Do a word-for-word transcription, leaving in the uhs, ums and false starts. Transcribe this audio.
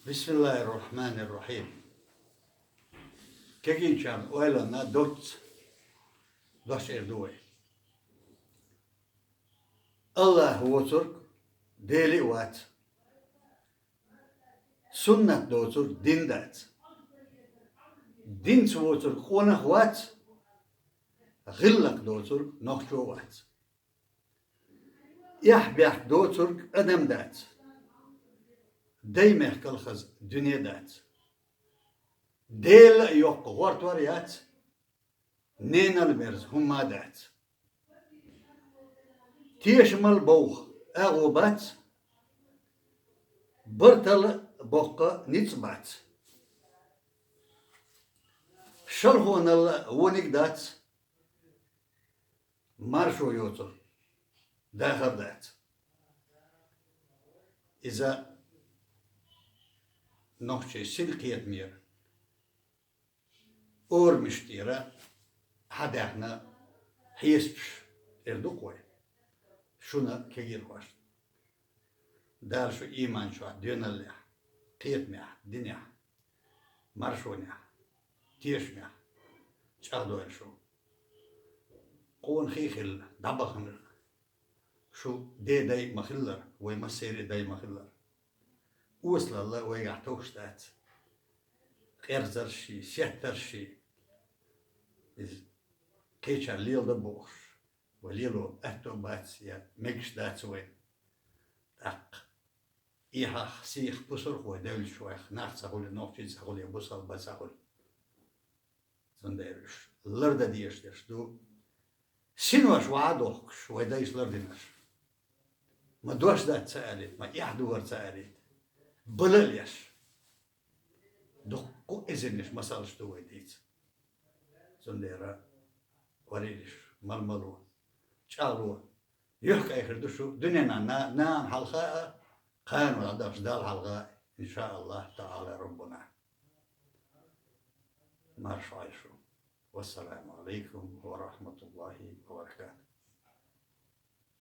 Бисмиллахир-рахманир-рахим. Кегийчарна ойланна доцца дош эр ду вай. Аллахь воцург Дела а вац. Суннат доцург дин дац. Динца воцург къонах вац. ГӀиллакх доцург нохчо вац. Эхь-бехк доцург адам дац. Дай-мехкал хаза дуьне дац. Дела а йоккха гӀортор яц. Ненал мерза хӀумма а дац. Тешамал бовха агӀо бац. Бартал боккха ницкъ бац. Шалхонал вониг дац. Маршо йоцург дахар дац. Иза нохчий синкхетамера орамаш тӀера хьадаьхна хьесапаш эр ду-кх вай. Шуна кегийрхошна. Дала шу ийман чохь, доьналлехь, кхетамехь, динехь, маршонехь, тешамехь чӀагӀдойла шу. Къонахий хилла, дӀабахана шу ден дай ма хиллара, вай массеран а дай ма хиллара. Осалалла вайгахь товш дац. Къерзарший, сеттарший, иза кхечара леладо бохуш, вай лело аьтто бац я мегаш дац вайна. ТӀаккха эхьах, сийх, бусалба вай девлча вайх, нах ца хуьлий, нохчий ца хуьлий, бусалба ца хуьлий. Цундела уьш лардан дезаш дерш ду. Синош вахьа а дохкуш, вай дайша лардинарш. Ма дош дац ца алийта, ма эхь ду вара ца алийта. Бала а еш. Дуккха а эзарнаш масалш ду вай дийца. Цундела варийлаш, мала-мало, чӀагӀло, юьхькӀай хир ду шу дуьненан на-, нана хьалха а, кхана ваьлла долчу Далла хьалха а, иншааллахӀ таӀала Раббана. Марша Ӏойла шу. Вассаламу Ӏалайкум ва рахьматуллахӀи ва баракатухӀ.